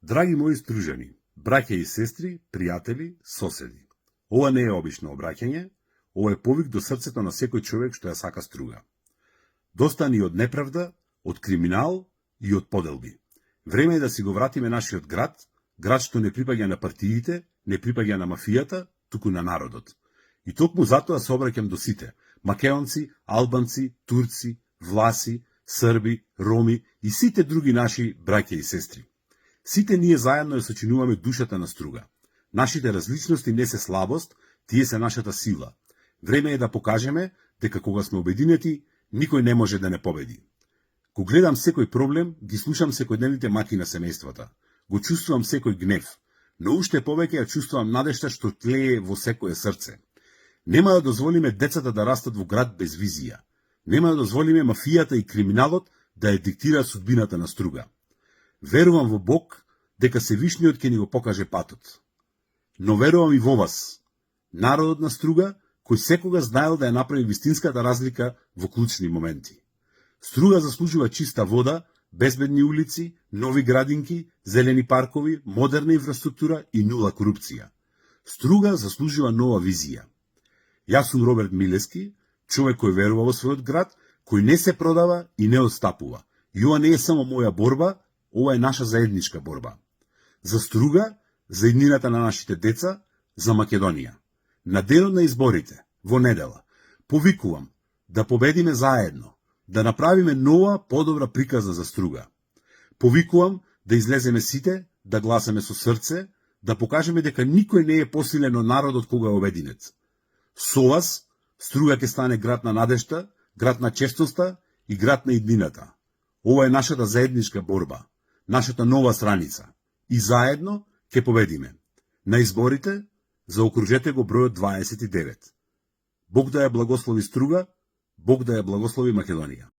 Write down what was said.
Драги мои стружани, браќа и сестри, пријатели, соседи. Ова не е обично обраќање, ова е повик до срцето на секој човек што ја сака Струга. Доста ни од неправда, од криминал и од поделби. Време е да си го вратиме нашиот град, град што не припаѓа на партиите, не припаѓа на мафијата, туку на народот. И токму затоа се обраќам до сите: македонци, албанци, турци, власи, срби, роми и сите други наши браќа и сестри. Сите ние заедно ја сочинуваме душата на Струга. Нашите различности не се слабост, тие се нашата сила. Време е да покажеме дека кога сме обединети, никој не може да не победи. Кога гледам секој проблем, ги слушам секојдневните маки на семејствата. Го чувствувам секој гнев, но уште повеќе ја чувствувам надежта што тлее во секое срце. Нема да дозволиме децата да растат во град без визија. Нема да дозволиме мафијата и криминалот да ја диктира судбината на Струга. Верувам во Бог дека Севишниот ќе ни го покаже патот. Но верувам и во вас, народот на Струга, кој секогаш знаел да ја направи вистинската разлика во клучни моменти. Струга заслужува чиста вода, безбедни улици, нови градинки, зелени паркови, модерна инфраструктура и нула корупција. Струга заслужува нова визија. Јас сум Роберт Милески, човек кој верува во својот град, кој не се продава и не отстапува. И ова не е само моја борба, ова е наша заедничка борба. За Струга, за иднината на нашите деца, за Македонија. На денот на изборите, во недела, повикувам да победиме заедно, да направиме нова, подобра приказна за Струга. Повикувам да излеземе сите, да гласаме со срце, да покажеме дека никој не е посилен од народот кога е обединет. Со вас, Струга ќе стане град на надежта, град на честноста и град на иднината. Ова е нашата заедничка борба, нашата нова страница. И заедно ќе победиме. На изборите заокружете го бројот 29. Бог да ја благослови Струга, Бог да ја благослови Македонија.